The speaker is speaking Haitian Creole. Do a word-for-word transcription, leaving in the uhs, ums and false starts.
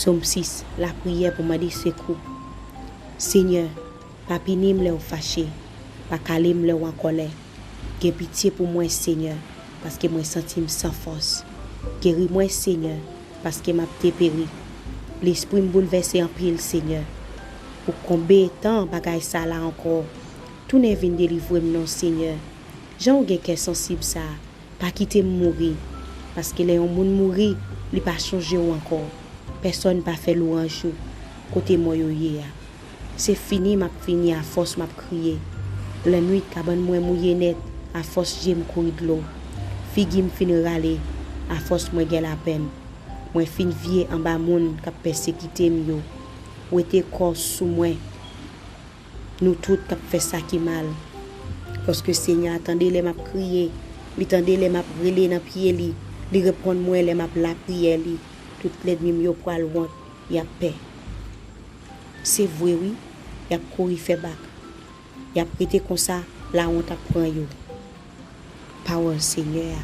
Sòm sis, lapriyè pou mande sekou. Senyè, pa pini m lè w fache, pa kale m lè w an kòlè. Gen pitye pou mwen, Senyè, paske mwen santi m san fòs. Geri mwen, Senyè, paske m ap deperi. Lespri m boulvèse anpil, Senyè. Pou konbe tan bagay sa la ankò? Tounen vin delivre m non, Senyè. Jan w gen kè sansib sa a, pa kite m mouri, paske lè yon moun mouri, li pa chonje w ankò. Pèsòn pa fè lwanj ou kote mò yo ye a. Se fini m ap fini afòs m ap kriye. Lannwit, kabann mwen mouye nèt, afòs je m kouri dlo. Figi m fin rale, afòs mwen gen lapenn. Mwen fin vye anba moun k ap pèsekite m yo. Wete kò w sou mwen, nou tout k ap fè sa ki mal. Paske Senyè a tande lè m ap kriye, li tande lè m ap rele nan pye li, li reponn mwen lè m ap lapriyè li. Tout lènmi m yo pral wont, y ap pè. Se vre wi, y ap kouri fè bak. Y ap rete konsa, lawont ap pran yo. Pawòl Senyè a.